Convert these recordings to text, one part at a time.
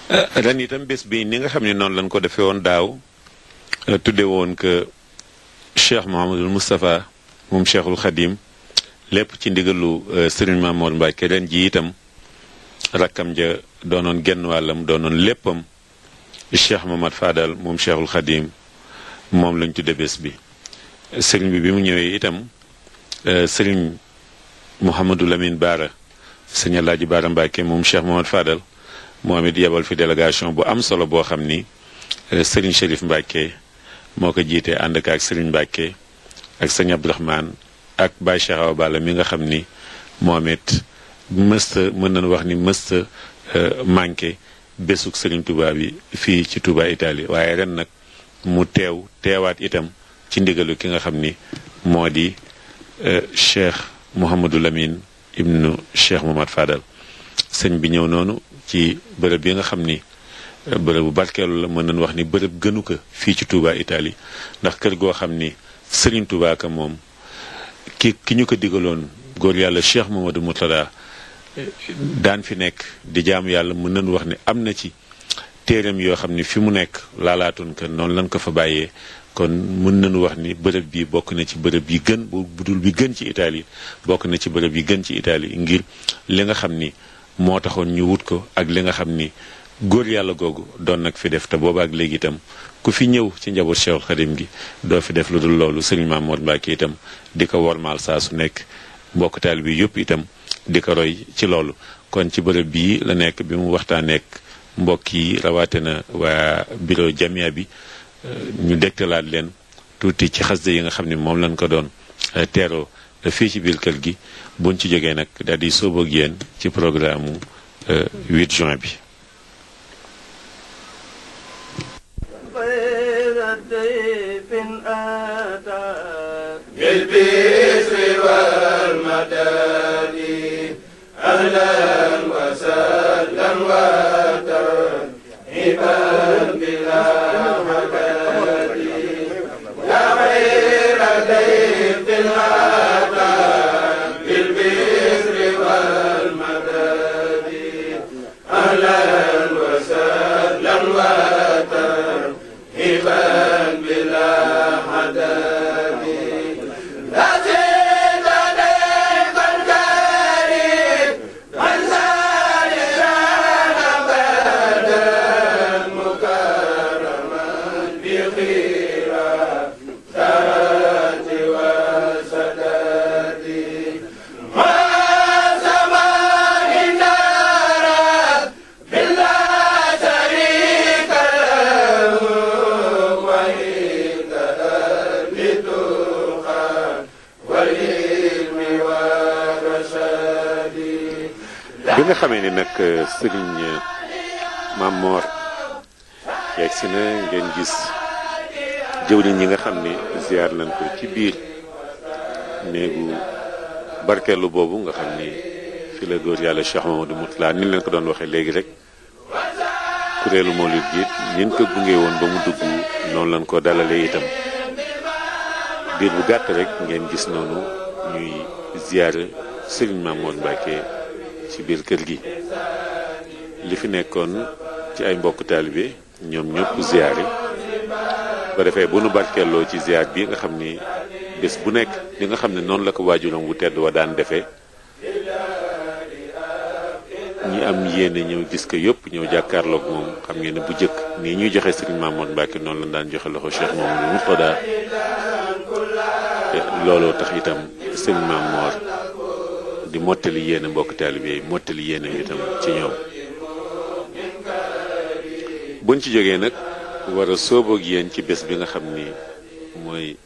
ren itam bés bi ni nga xam ne noonu lañ ko defee woon daaw tudde woon que Cheikh Mouhamadul Moustapha moom Cheikhul Khadim lépp ci ndigalu Serigne Mamour Mbacke ren ji itam rakkam ja doonoon genn wàllam doonoon léppam Cheikh Mamad Fadal moom Cheikhul Khadim moom lañ tudde bés bi Serigne bi mu ñëwee itam Serigne Mouhamadou Lamine Baara sëñ Alaaji Baara Mbacke moom Cheikh Mamad Fadal moom it yebal fi délégation bu am solo boo xam ni Serigne Chérif Mbacke moo ko jiite ànd ak Serigne Mbacke ak sëñ Abdourahmane ak Baye Cheikh Awa Balla mi nga xam ni moom it mësta mën nañu wax ni mësta manqué bésuk Serigne Touba bi fii ci Touba Italie waaye ren nag mu teewaat itam ci ndigalu ki nga xam ni moo di Cheikh Mouhamadou Lamine ibnu Cheikh Mamad Fadal sëñ bi ñëw noonu ci bërëb bi nga xam ni bërëb bu barkeelu la mën nañu wax ni bërëb gënu ko fii ci Touba Italie ndax kër goo xam ni Serigne Touba ka moom ki ñu ko digaloon góor yàlla Cheikh Mamadou Moutada daan fi nekk di jaamu yàlla mën nañu wax ni am na ci téeram yoo xam ni fi mu nekk laalaatoon ko noonu lañ ko fa bàyyee kon mën nañu wax ni bërëb bi bokk na ci bërëb yi gën bu dul bi gën ci Italie bokk na ci bërëb yi gën ci Italie ngir li nga xam ni moo taxoon ñu wut ko ak li nga xam ni góor yàlla googu doon nag fi def te boobaak léegi itam ku fi ñëw ci njaboot Cheikhul Khadim gi doo fi def lu dul loolu Serigne Mamour Mbacke itam di ko wormaal saa su nekk mbokk taal bi yëpp itam di ko roy ci loolu kon ci bërëb bii la nekk bi mu waxtaaneek mbokk yi rawaate na waa bureau jamia bi ñu dégtalaat leen tuuti ci xasida yi nga xam ne moom lañ ko doon teeroo fii ci biir kër gi buñ ci jógee nag daal di sóoboog yéen ci programme 8 juin bi أهلا وسهلا وترحيبا بلا حداد يا خير ضيف الأتى بالبشر والمداد أهلا وسهلا وترحيبا بلا حداد bi nga xamee ni nag Serigne Mamor yegg si na ngeen gis jëwriñ yi nga xam ni ziar nañ ko ci biir néegu barkeelu boobu nga xam ni fi la góor yàlla Cheikh Mamadou Moutala ni leen ko doon waxee léegi rek kuréelu Mawlid gi ñin ko gunge woon ba mu dugg noonu lañ ko dalalee itam biir bu gàtt rek ngeen gis noonu ñuy ziar Serigne Mamour Mbacke ci biir kër gi li fi nekkoon ci ay mbokk taalibe ñoom ñëpp ziyaare ba defee bu nu barkeeloo ci ziyaar bi nga xam ni bés bu nekk li nga xam ne noonu la ko waajuram wu tedd wa daan defee ñi am yéene ñëw gis ko yëpp ñëw jàkkaarloog moom xam ngeen ne bu jëkk nii ñuy joxe Serigne Mamour Mbacke noonu la daan joxe loxo Cheikh Mamadou Mourtada looloo tax itam Serigne Mamour di mottali yéene mbokk taalibe yi mottali yéene itam ci ñoom buñ ci jógee nag war a sóoboog yéen ci bés bi nga xam ni mooy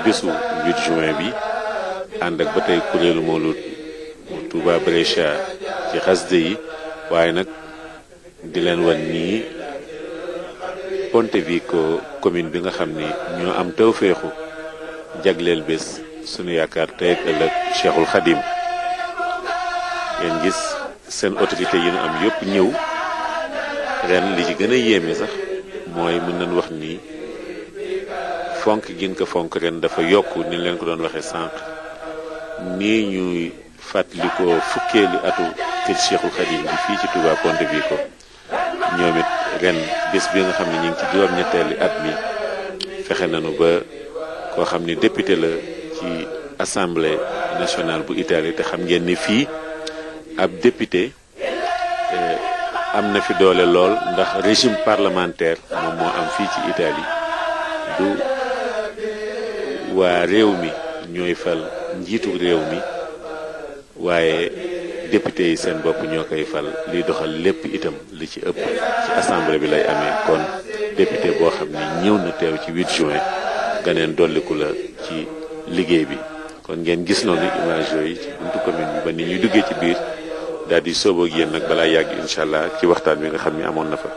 bésu 8 juin bi ànd ak ba tey kuréelu Mawlud Touba Brescia ci xasde yi waaye nag di leen wan nii Pontevico commune bi nga xam ni ñoo am tawféexu jagleel bés sunu yaakaar tey ak ëllëg Cheikhul Khadim ngeen gis seen autorité yi nu am yëpp ñëw ren li ci gën a yéeme sax mooy mën nañu wax ni fonk gin ko fonk ren dafa yokk ni leen ko doon waxee sànq nii ñuy fàttalikoo fukkeeli atu kër Cheikhul Khadim bi fii ci Touba Pontevico ñoom it ren bés bi nga xam ne ñu ngi ci juróom-ñetteeli at mi fexe nañu ba koo xam ni député la ci assemblée nationale bu Italie te xam ngeen ni fii ab député am na fi doole lool ndax régime parlementaire moom moo am fii ci Italie du waa réew mi ñooy fal njiitu réew mi waaye député yi seen bopp ñoo koy fal liy doxal lépp itam li ci ëpp ci assemblée bi lay amee kon député boo xam ni ñëw na teew ci 8 juin ganeen dolliku la ci liggéey bi kon ngeen gis noonu image yooyu ci buntu commune bi ba ni ñuy duggee ci biir daal di sóoboo ak yéen nag balaa yàgg incha allah ci waxtaan bi nga xam ni amoon na fa.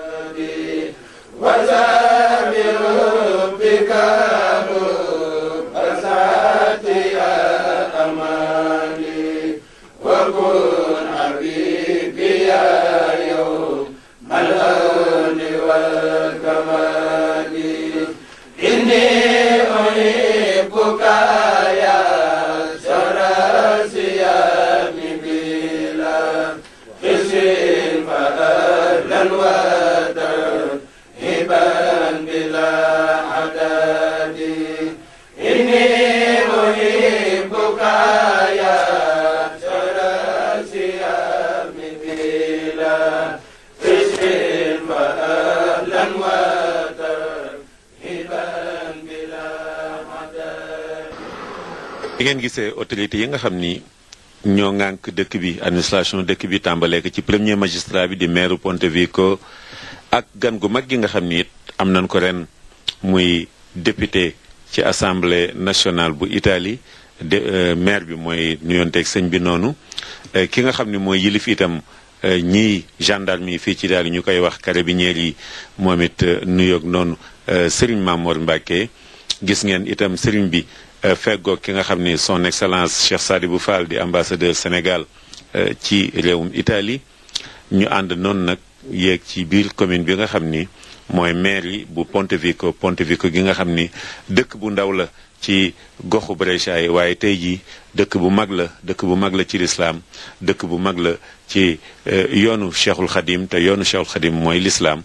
di ngeen gisee autorité yi nga xam ni ñoo ŋànk dëkk bi administration dëkk bi tàmbalee ko ci premier magistrat bi di maire Pontevico ak gan gu mag gi nga xam ni it am nañ ko ren muy député ci assemblée nationale bu Italie maire bi mooy nuyonteeg sëñ bi noonu ki nga xam ni mooy yilif itam ñii gendarme yi fii ci daal ñu koy wax carabinieri yi moom it nuyoog noonu Serigne Mamor Mbacké gis ngeen itam Serigne bi feggoog ki nga xam ni son excellence Cheikh Sadibou Fall di ambassadeur Sénégal ci réewum Italie ñu ànd noonu nag yéeg ci biir commune bi nga xam ni mooy mairie bu Pontevico gi nga xam ni dëkk bu ndaw la ci goxu Brescia yi waaye tey jii dëkk bu mag la ci lislaam dëkk bu mag la ci yoonu Cheikhul Khadim te yoonu Cheikhul Khadim mooy lislaam